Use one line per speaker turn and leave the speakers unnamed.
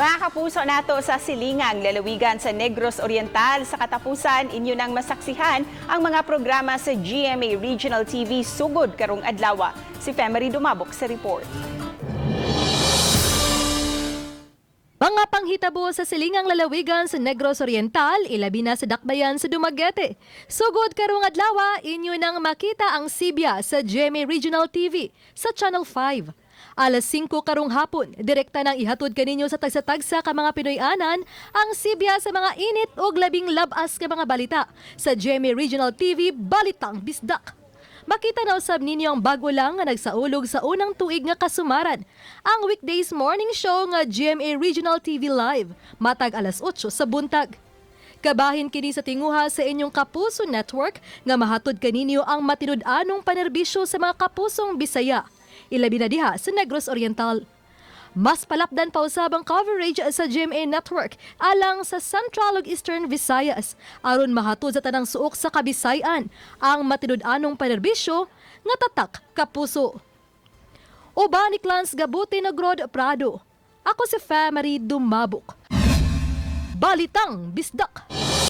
Mga kapuso nato sa silingang lalawigan sa Negros Oriental, sa katapusan inyo nang masaksihan ang mga programa sa GMA Regional TV sugod karong adlaw. Si Femery Dumabok sa report.
Mga panghitabo sa silingang lalawigan sa Negros Oriental, ilabi na sa Dakbayan sa Dumaguete. Sugod karong adlaw, inyo nang makita ang Sibya sa GMA Regional TV sa Channel 5. Alas 5 karong hapon, direkta nang ihatod kaninyo sa tagsa-tagsa ka mga Pinoy-anan ang Sibya sa mga init og labing labas ka mga balita sa GMA Regional TV Balitang Bisdak. Makita na usab ninyo ang bago lang nga nagsaulog sa unang tuig nga kasumaran. Ang weekdays morning show nga GMA Regional TV Live, matag alas 8 sa buntag. Kabahin kini sa tinguha sa inyong Kapuso Network nga mahatod kaninyo ang matinud-anong panerbisyo sa mga kapusong Bisaya. Ilabi na diha sa Negros Oriental. Mas palapdan pa usab ang coverage sa GMA Network alang sa Central ug Eastern Visayas aron mahatod sa tanang suok sa Kabisayan ang matinud-anong panerbisyo nga tatak Kapuso. Uban ni Clans Gabuti Nogrod Prado. Ako si Family Dumabok. Balitang Bisdak.